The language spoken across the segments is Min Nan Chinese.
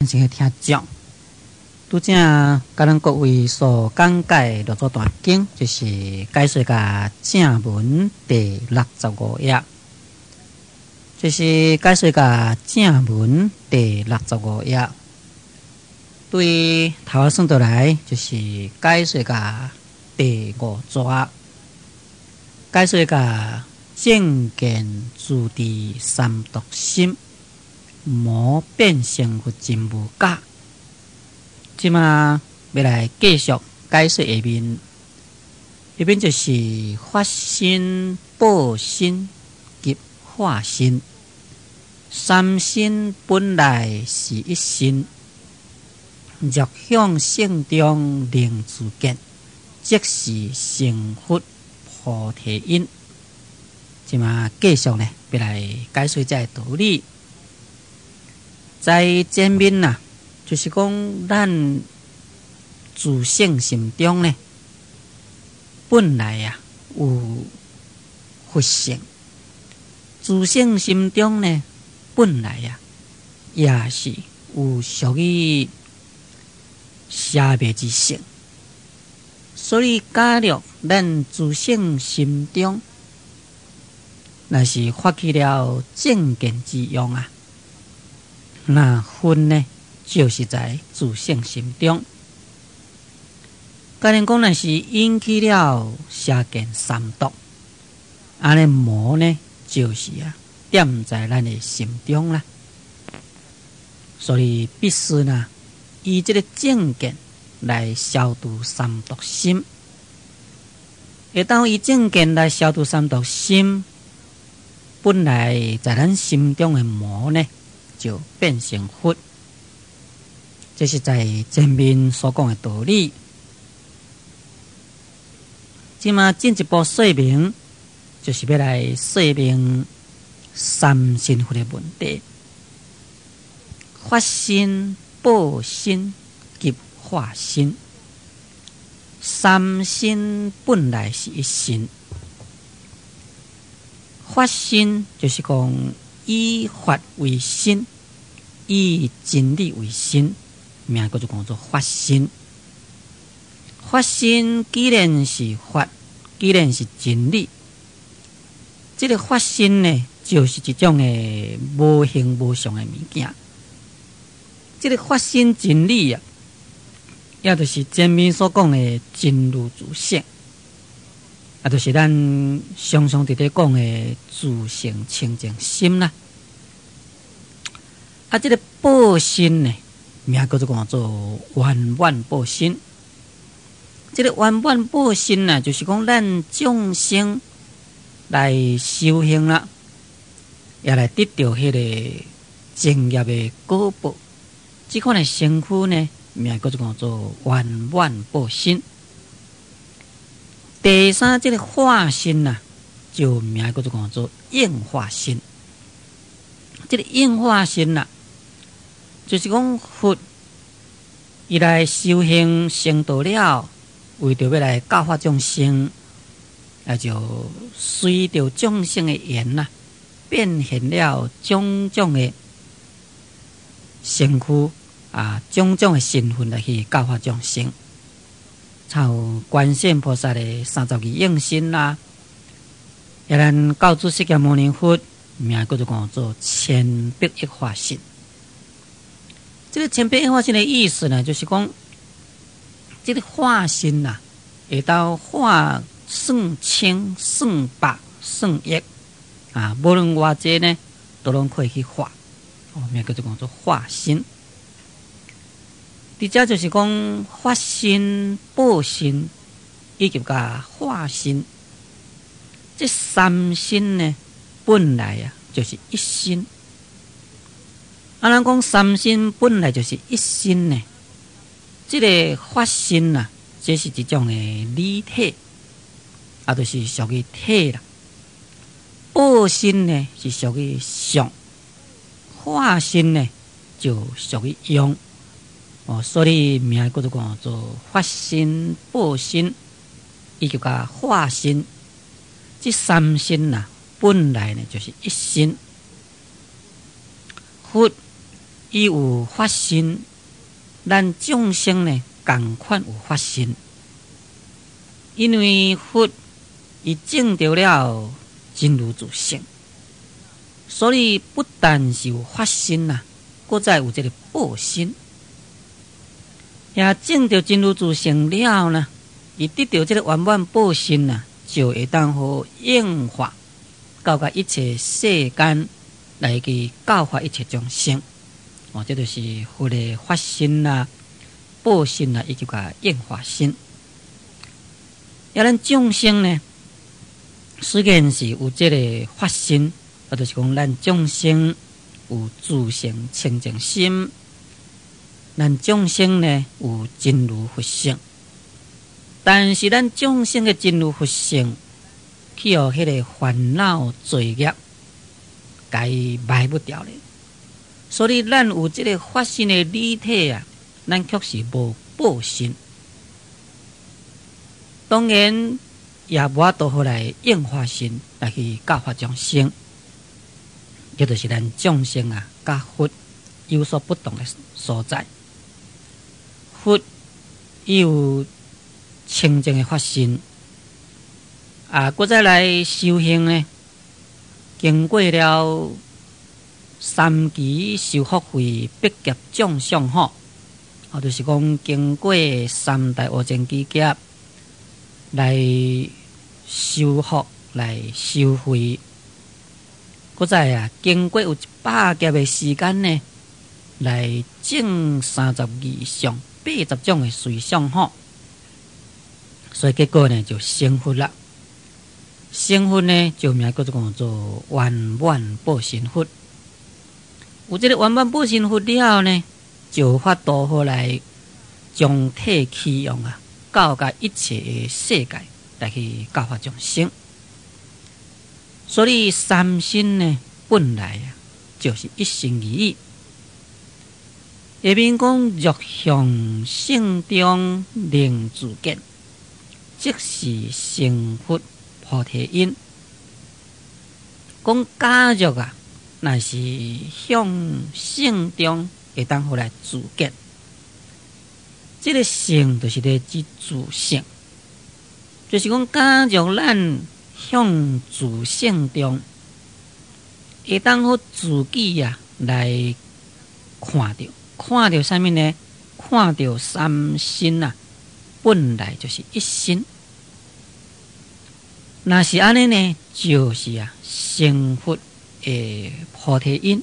誠的聽眾，拄才共咱各位所講解六祖壇經，就是解說共正文第六十五頁，這是解說共正文第六十五頁。對頭仔算倒來，就是解說共第五逝，解說共正見自治三毒心，魔變成佛真無假。這馬欲來繼續解說下面，下面就是法身、報身及化身。三身本來是一身，若向性中能自見，即是成佛菩提因。這馬繼續呢，欲來解說這个道理。在前面啊，就是講咱自性心中呢，本來啊有佛性，自性心中呢，本來啊也是有屬於邪魅之性，所以假如咱自性心中，若是發起了正見之用啊，那佛呢，就是在自性心中。假如講若是引起了邪見三毒，按呢魔呢，就是啊，踮在咱的心中啦。所以必須呢，以這个正見來消除三毒心。會當以正見來消除三毒心，本來在咱心中的魔呢，就變成佛。這是在前面所講的道理。這馬進一步說明，就是欲來說明三身佛的問題：法身、報身及化身。三身本來是一身，法身就是講以法為身，以真理為身，名叫做講做法身。法身既然是法，既然是真理，這个法身呢，就是一種的無形無相的物件。這个法身真理啊，也就是前面所講的真如自性，也就是咱常常佇咧講的自性清淨心啦。啊，這个報身呢，名叫做講做圓滿報身。這个圓滿報身啊，就是講咱眾生來修行啦，也來得著彼个正業的果報。這款的身軀呢，名叫做講做圓滿報身。第三，這个化身啊，就名叫做講做應化身。這个應化身啊，就是講佛伊來修行成道了，為著欲來教化眾生，也就隨著眾生的緣啊，變現了種種的身軀啊，種種的身份來去教化眾生。像觀世音菩薩的32應身啦，也咱教主釋迦牟尼佛名叫做講做千百億化身。這个千百億化身的意思呢，就是講這个化身啊，會當化算千、算百、算億啊，無論偌濟呢，都攏可以去化。哦，名叫做講做化身。佇遮就是講法身、報身以及共化身，這三身呢，本來啊就是一身。啊，咱講三身本來就是一身呢，這个法身啊，這是一種的理體，啊，就是屬於體啦。報身呢是屬於相，化身呢就屬於用。哦，所以名叫做講做法身、報身以及共化身，這三身啊，本來呢就是一身。佛伊伊有法身，咱眾生呢仝款有法身，因為佛伊證著了真如自性，所以不但是有法身啊，閣再有這个報身。也證著真如自性了呢，伊得著這个圓滿報身啊，就會當好應化，到甲一切世間來去教化一切眾生。哦，這就是佛的法身啊、報身啊，以及共應化身。啊，咱眾生呢，雖然是有這个法身，啊，就是講咱眾生有自性清淨心，咱眾生呢有真如佛性，但是咱眾生的真如佛性，去予彼个煩惱罪業，共伊埋沒掉咧。所以咱有這个法身的理體啊，咱卻是無報身。當然也無法度好來應化身來去教化眾生，這就是咱眾生啊，佮佛有所不同的所在。佛伊有清淨的法身，啊，閣再來修行呢，經過了三期修福慧百劫眾相好，啊，就是講經過三大阿僧祇劫來修福來修慧，閣再啊，經過有100劫的時間呢，來證32相、80種的隨相好，所以結果呢就成佛啦。成佛呢就名叫做講做圓滿報身佛。有這个圓滿報身佛了後呢，就有法度好來將體起用啊，到甲一切的世界來去教化眾生。所以三身呢，本來啊就是一心二意。下面講若向性中能自見，即是成佛菩提因。講假若啊，若是向性中會當好來自見，這个性就是咧指自性，就是講假若咱向自性中會當好自己啊來看著，看著啥物呢？看著三身啊，本來就是一身。若是按呢呢，就是啊成佛的菩提因。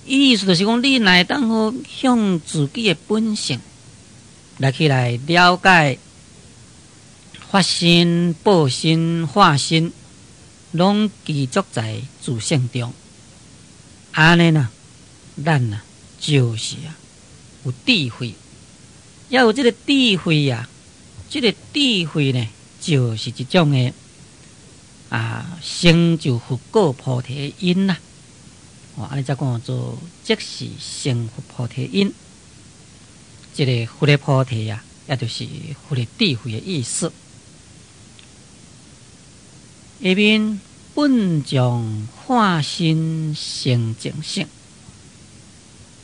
意思就是講，你若會當好向自己的本性來去來了解法身、報身、化身，攏具足在自性中。按呢呢，咱啊就是啊有智慧，要有這个智慧啊，這个智慧呢，就是一種的啊成就佛果菩提的因啦。哦，按呢才講做，即是成佛菩提因。這个佛的菩提啊，也就是佛的智慧的意思。下面本將化身成淨性，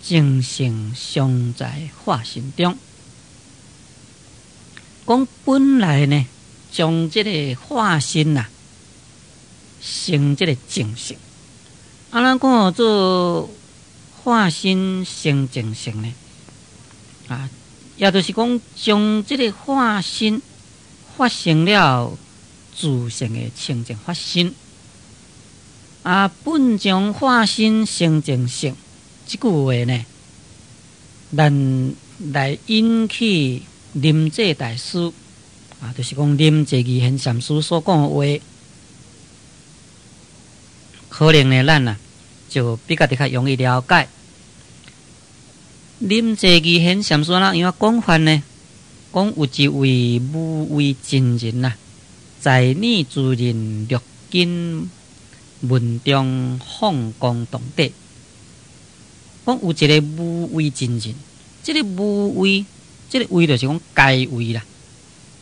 淨性常在化身中。講本來呢，將這个化身啊，成這个淨性。啊，咱講做化身成淨性呢，啊，也就是講將這个化身發生了自性的清淨法身。啊，本將化身成淨性，這句話呢，咱來引起臨濟大師啊，就是講臨濟義賢禪師所講的話，可能呢，咱啊就比較較容易了解。臨濟義賢禪師按怎樣講法呢？講有一位無畏真人啊，在呢自認六根門中放光動地。講有一個無畏真人，這个無畏，這个畏就是講階位啦。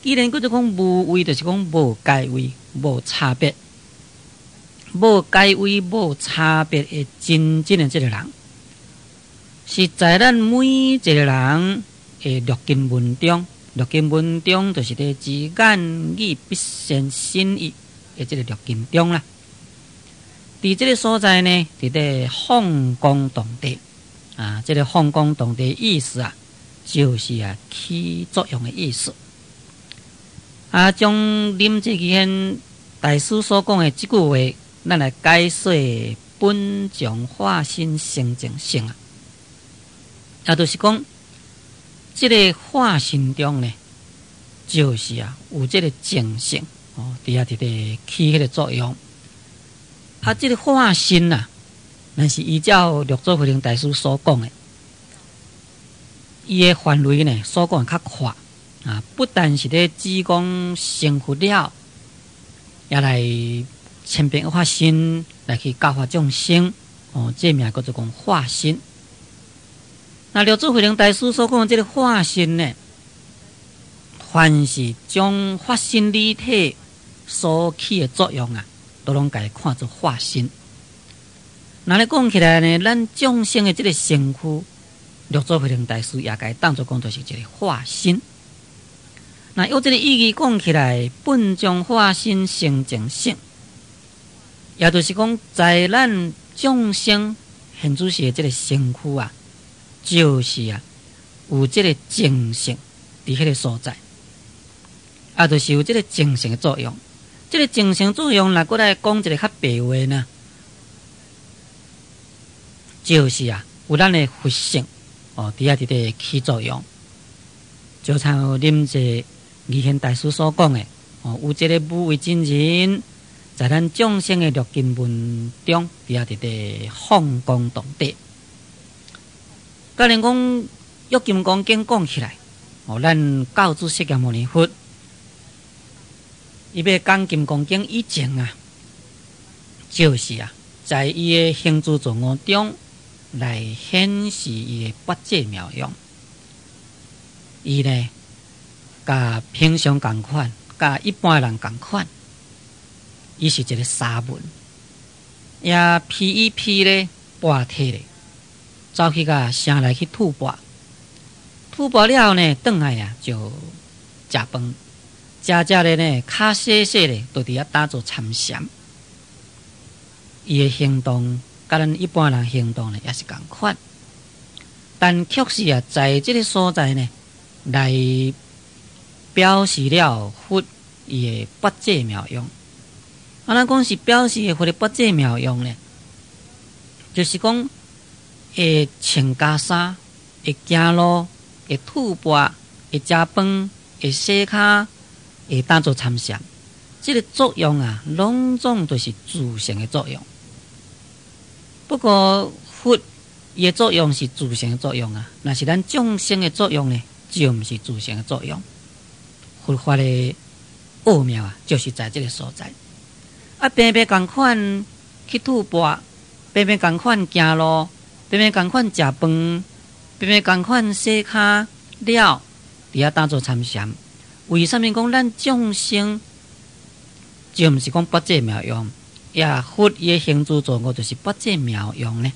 既然叫做講無畏，就是講無階位、無差別、無階位、無差別的真正的這个人，是在咱每一个人的六根門中，六根門中就是咧指眼耳鼻舌身意的這个六根中啦。佇這个所在呢，佇咧放光動地啊，這个放光動地意思啊，就是啊起作用的意思。啊，將臨濟義賢大師所講的這句話，咱來解說本將化身成淨性啊，也就是講，這个化身中呢，就是啊有這个淨性哦，佇遐佇咧起彼个作用。啊，這个化身啊，咱是依照六祖慧能大師所講的，伊的範圍呢，所講的較闊啊，不但是咧指講成佛了，也來千變化身來去教化眾生哦，這名叫做講化身。那六祖慧能大師所講的這个化身呢，凡是將法身理體所起的作用啊，都攏共伊看做化身。那咧講起來呢，咱眾生的這个身軀，六祖慧能大師也共伊當做講，就是一个化身。那用這个意義講起來，本將化身成淨性，也就是講，在咱眾生現主時的這个身軀啊，就是啊有這个淨性佇彼个所在，啊，就是有這个淨性的作用。這个淨性作用，若閣來講一个較白話呢，就是啊，有咱的佛性哦，佇遐佇咧起作用。就像臨濟義賢大師所講的哦，有這个無為真人，在咱眾生的六根門中，佇遐佇咧放光動地。假如講欲金剛經講起來，哦，咱教主釋迦牟尼佛，伊欲講金剛經以前啊，就是啊，在伊的行住坐臥中來顯示伊的八戒妙用。伊呢，佮平常仝款，佮一般人仝款，伊是一个沙門，也披一披咧跋體咧，走去共城內去吐缽，吐缽了後呢，轉來啊就食飯。食食咧呢，跤洗洗咧，就佇遐打坐參禪。伊的行動，佮咱一般人行動呢，也是仝款。但卻是啊，在這个所在呢，來表示了佛伊的八戒妙用。啊，咱講是表示佛的八戒妙用呢，就是講會穿袈裟，會行路，會吐缽，會食飯，會洗跤，會打坐參禪，這个作用啊，攏總都是自性的作用。不過佛伊的作用是自性的作用啊，若是咱眾生的作用呢，就毋是自性的作用。佛法的奧妙啊，就是在這个所在。啊，平平仝款去吐缽，平平仝款行路，平平仝款食飯，平平仝款洗跤了，佇遐打坐參禪。為啥物講咱眾生就毋是講八戒妙用？也佛伊的行住坐臥就是八戒妙用呢？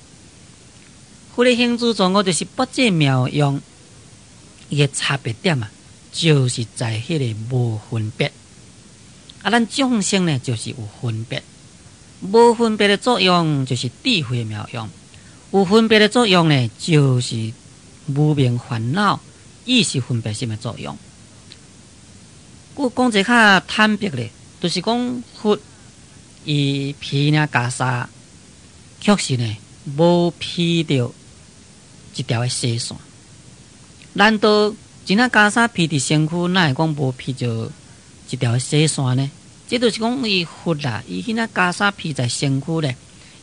佛的行住坐臥就是八戒妙用，伊的差別點啊，就是在彼个無分別。啊，咱眾生呢，就是有分別，無分別的作用就是智慧妙用，有分別的作用呢，就是無明煩惱意識分別心的作用。閣講一个較坦白咧，就是講佛伊披領袈裟，確實呢無披著一條的細線。難道這領袈裟披佇身軀，哪會講無披著一條的細線呢？這就是講伊佛啦，伊彼領袈裟披在身軀咧，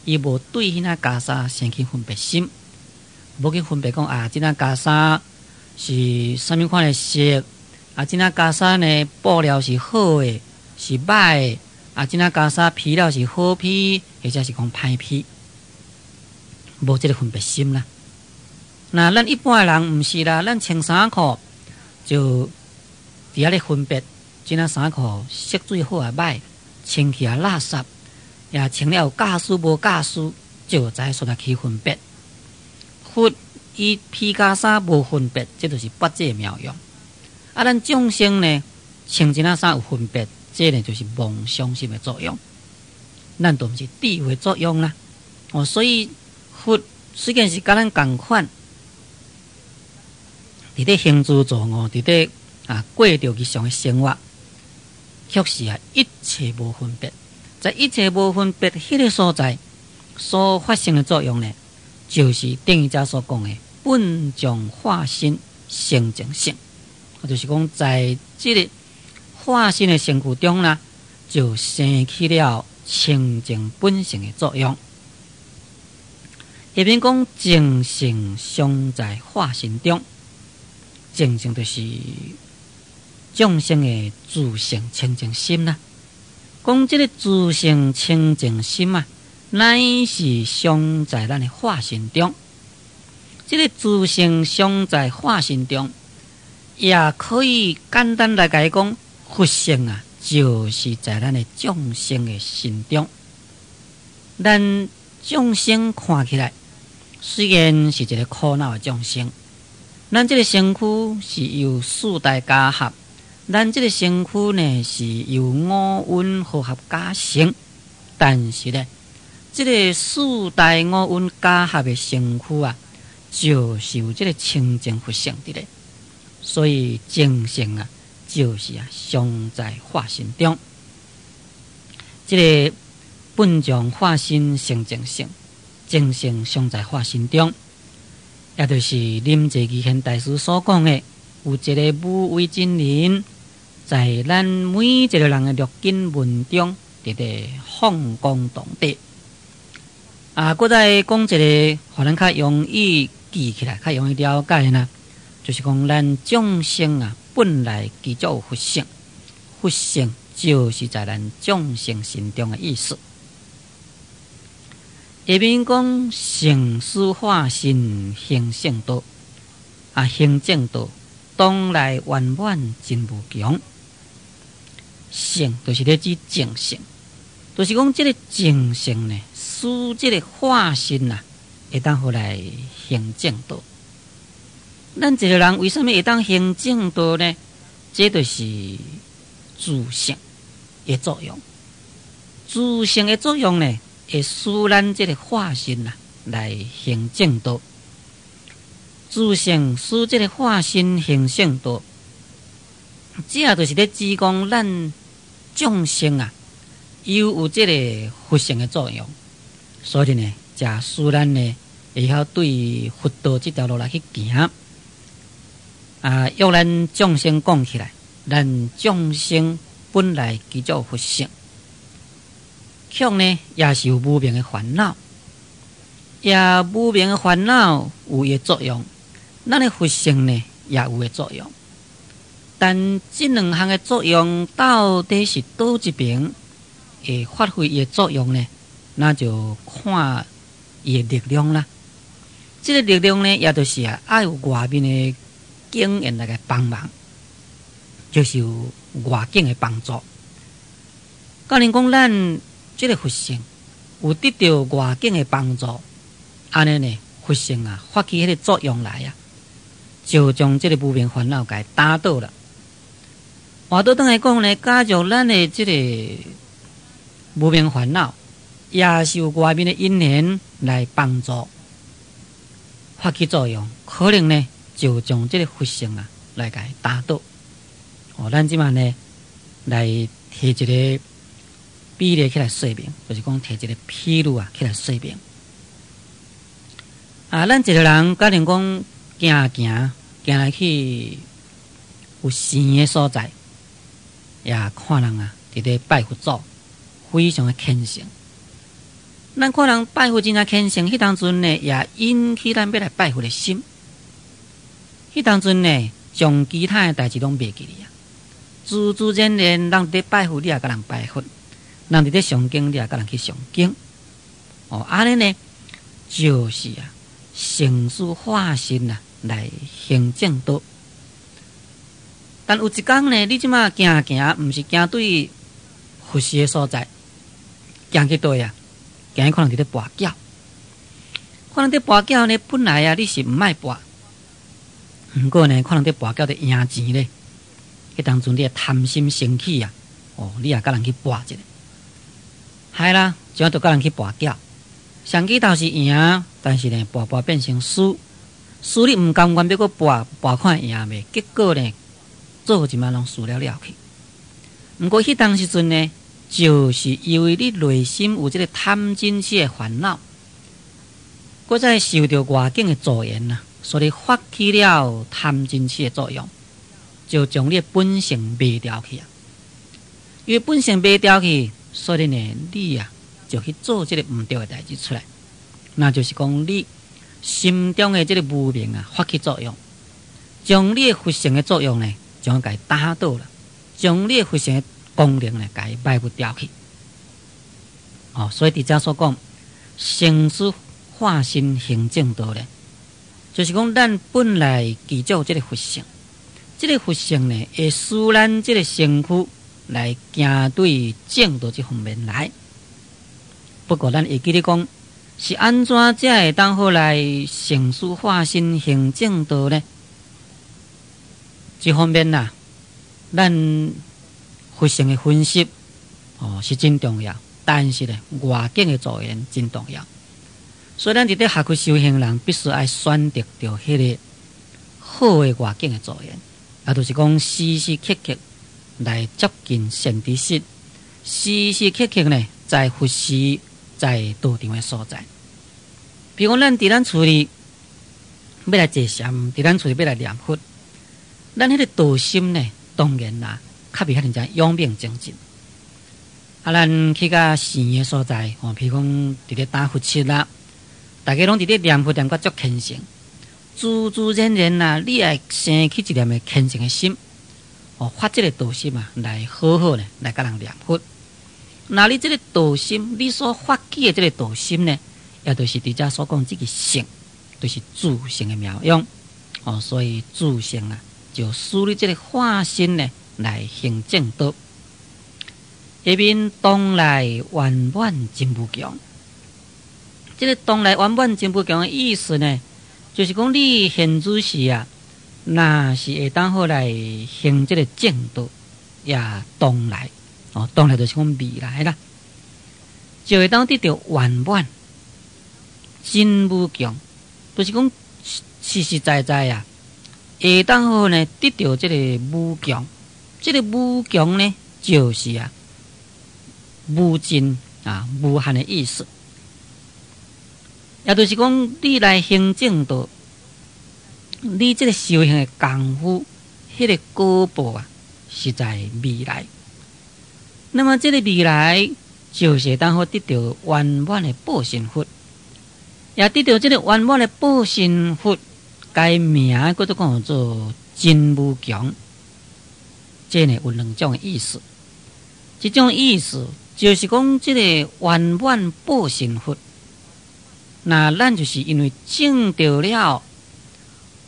伊無對彼領袈裟生起分別心，無去分別講啊，這領袈裟是啥物款的色。啊，這領袈裟呢，布料是好的，是歹的。啊，這領袈裟披了是好披，或者是講歹披，無這个分別心啦。那咱一般的人毋是啦，咱穿衫褲就佇遐咧分別，這領衫褲色水好抑歹，穿起來垃圾，也穿了有教師無教師，就知所在去分別。佛伊披袈裟無分別，這就是八戒妙用。啊，咱眾生呢，穿一領衫有分別，這呢就是妄想心的作用。咱都毋是智慧作用啦。哦，所以佛雖然是佮咱仝款，佇咧行住坐臥，佇咧啊過著日常的生活，卻是啊一切無分別，在一切無分別彼个所在所發生的作用呢，就是頂一節所講的本將化身成淨性，就是講在這个化身的身軀中啦，就生起了清淨本性的作用。下面講淨性常在化身中，淨性就是眾生的自性清淨心啦。講這个自性清淨心啊，乃是常在咱的化身中。這个自性常在化身中，也可以簡單來共伊講，佛性啊，就是在咱的眾生的心中。咱眾生看起來，雖然是一个苦惱的眾生，咱這个身軀是由四大假合，咱這个身軀呢是由五蘊和合加成，但是呢，這个四大五蘊假合的身軀啊，就是有這个清淨佛性佇咧，所以淨性啊，就是啊，常在化身中。這个本將化身成淨性，淨性常在化身中，也就是臨濟義賢大師所講的，有一个無為真人，在咱每一个人的六根門中，佇咧放光動地。啊，閣再講一个，予咱較容易記起來，較容易了解呢，就是講咱眾生啊，本來具足有佛性，佛性就是在咱眾生心中的意思。下面講成使化身行聖道，啊，行正道，當來圓滿真無窮。成就是咧指淨性，就是講這个淨性呢，使這个化身啊，會當予來行正道。咱一个人為啥物會當行正道呢？這就是自性的作用。自性的作用呢，會使咱這个化身啊來行正道。自性使這个化身行聖道，這就是咧指講咱眾生啊，又有這个佛性的作用，所以呢，才使咱呢會曉對佛道這條路來去行。啊，用咱眾生講起來，咱眾生本來具足佛性，卻呢也是有無明的煩惱，也無明的煩惱有伊的作用，咱的佛性呢也有的作用。但這兩項的作用到底是佗一邊會發揮伊的作用呢？那就看伊的力量啦。這个力量呢，也就是啊，愛有外面的經驗來共幫忙，就是有外境的幫助。假如講咱這个佛性有得著外境的幫助，按呢呢，佛性啊發起彼个作用來啊，就將這个無明煩惱共打倒了。換倒轉來講呢，假如咱的這个無明煩惱也是有外面的因緣來幫助發起作用，可能呢就將這个佛性啊來共打倒。哦，咱這擺呢來提一个比例起來說明，就是講提一个譬喻啊起來說明。啊，咱一个人假如講行行行來去有寺的所在，也看人啊佇咧拜佛祖，非常的虔誠。咱看人拜佛真正虔誠，彼當陣呢，也引起咱欲來拜佛的心。彼當陣呢，將其他的代誌攏袂記哩啊，自自然然，人佇咧拜佛，你也共人拜佛；人佇咧誦經，你也共人去誦經。哦，按呢呢，就是啊，成使化身啊，來行正道。但有一工呢，你這馬行行，毋是行對佛寺的所在，行去佗啊？行去看人佇咧跋筊，看人佇跋筊呢，本來啊你是毋愛跋，毋過呢，看人佇跋筊佇贏錢咧，彼當陣你的貪心生起啊，哦，你也佮人去搏一下，係啦，這樣就佮人去跋筊，上起頭是贏，但是呢，跋跋變成輸，輸你毋甘願欲閣搏，搏看會贏袂？結果呢，做一擺攏輸了了去。毋過彼當時陣呢，就是因為你內心有這个貪嗔痴的煩惱，閣再受著外境的助緣啊，所以發起了貪嗔痴的作用，就將你的本性賣掉去啊。因為本性賣掉去，所以呢，你啊就去做這个毋對的代誌出來，那就是講你心中的這个無明啊發起作用，將你的佛性的作用呢，將共伊打倒了，將你的佛性的功能呢，共伊埋沒掉去。哦，所以佇遮所講，成事化身行正道咧，就是講咱本來具足這个佛性，這个佛性呢，會使咱這个身軀來行對正道這方面來。不過咱會記得講，是按怎才會當好來成事化身行正道呢？這方面啊，咱佛性的分析哦是真重要，但是呢，外境的助緣真重要。所以咱佇咧學佛修行人，必須愛選擇著彼个好的外境的助緣，也就是講時時刻刻來接近善知識，時時刻刻呢在佛寺、在道場的所在。比如講，咱佇咱厝裡欲來坐禪，佇咱厝裡欲來念佛，咱彼个道心呢，當然啦，較袂遐爾濟勇猛精進。啊，咱去較寺的所在，吼，比如講佇咧打佛七啦，大家攏佇咧念佛念甲足虔誠，自自然然啦，你會生起一念的虔誠的心，哦，發這个道心啊，來好好咧來佮人念佛。若你這个道心，你所發起的這个道心呢，也就是佇遮所講這个性，就是自性的妙用。哦，所以自性啊，就使你這个化身呢來行正道。下面當來圓滿真無窮。這个當來圓滿真無窮的意思呢，就是講你現此時啊，若是會當好來行這个正道，也當來哦，當來就是講未來啦，就會當得著圓滿真無窮，就是講實實在在啊，會當好呢得著這个無窮，這个無窮呢，就是啊無盡啊無限的意思。也就是講，你來行正道，你這个修行的功夫，彼个果報啊，是在未來。那麼這个未來，就是會當好得著圓滿的報身佛，也得著這个圓滿的報身佛，該名閣做講做真無窮。這呢有兩種的意思，一種意思就是講這个圓滿報身佛。那咱就是因為證著了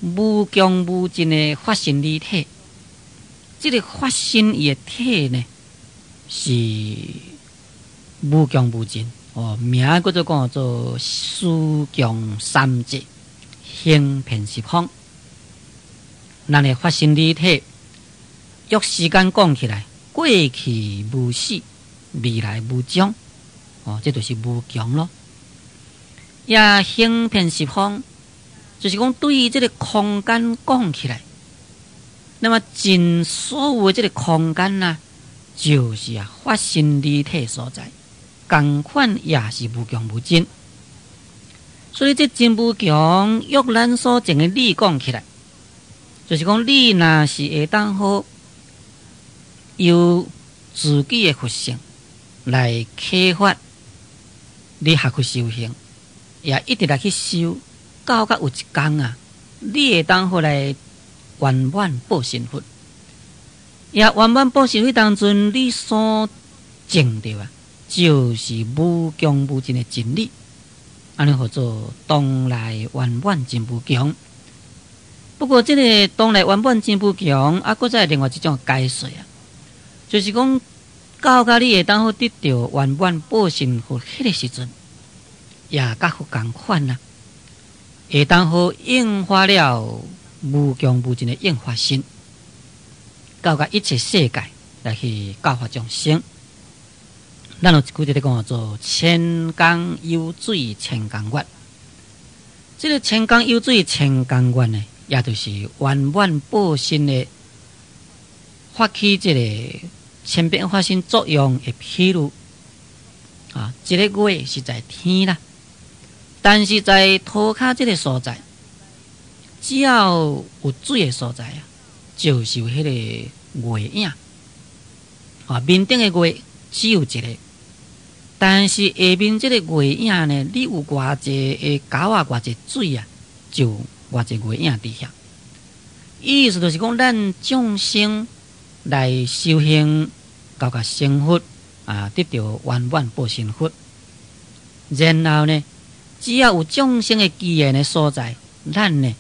無窮無盡的法身理體，這个法身伊的體呢是無窮無盡哦，名閣做講做時窮三際，行遍十方。咱的法身理體，約時間講起來，過去無始，未來無終，哦，這就是無窮囉。也行遍十方，就是講對於這个空間講起來，那麼盡所有的這个空間啊，就是啊法身理體所在，仝款也是無窮無盡。所以這真無窮，約咱所證的理講起來，就是講你若是會當好由自己的佛性來啟發你學佛修行，也一直來去修，到甲有一工啊，你會當好來圓滿報身佛。也圓滿報身佛當陣，你所證著啊，就是無窮無盡的真理。按呢號做當來圓滿真無窮。不過，這个當來圓滿真無窮，啊，閣再另外一種解說啊，就是講到甲你會當好得著圓滿報身佛彼个時陣，也佮佛仝款啊。會當好引發了無窮無盡的應化身，到甲一切世界來去教化眾生。咱有一句佇咧講做千江有水千江月。這个千江有水千江月呢，也就是圓滿報身的發起這个千變化身作用的譬喻。啊，這个月是在天啦，但是在塗跤這个所在，只要有水的所在啊，就是有彼个月影。啊，面頂的月只有一个，但是下面這个月影呢，你有偌濟的溝仔，偌濟水啊，就有偌濟月影佇遐。意思就是講，咱眾生來修行，到甲成佛啊，得著圓滿報身佛。然後呢，只要有眾生的機緣的所在，咱呢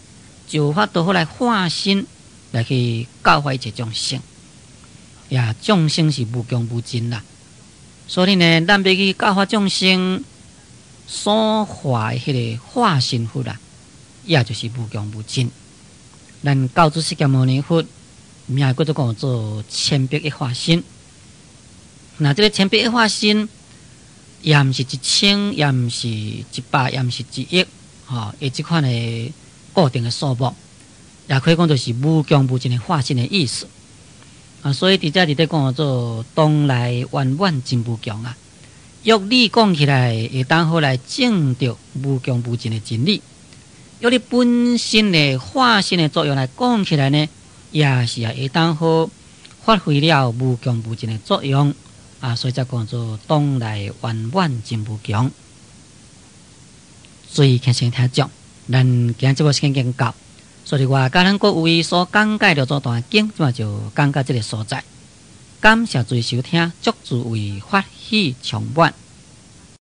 就有法度好來化身來去教化一切眾生。呀，眾生是無窮無盡啦，所以呢，咱欲去教化眾生所化的彼个化身佛啊，也就是無窮無盡。咱救主釋迦牟尼佛名叫做講做千百億化身。那這个千百億化身，也毋是一千，也毋是一百，也毋是一億，吼，的這款的固定的數目，也可以講就是無窮無盡的化身的意思。啊，所以佇遮佇咧講做當來圓滿真無窮啊。約理講起來，會當好來證著無窮無盡的真理。約你本身的化身的作用來講起來呢，也是啊會當好發揮了無窮無盡的作用啊，所以才講做當來圓滿真無窮。注意聽先聽講，咱今日節目時間已經到，所以我佮咱各位所講解六祖壇經，這馬就講到這个所在。感謝注意收聽，祝諸位法喜充滿。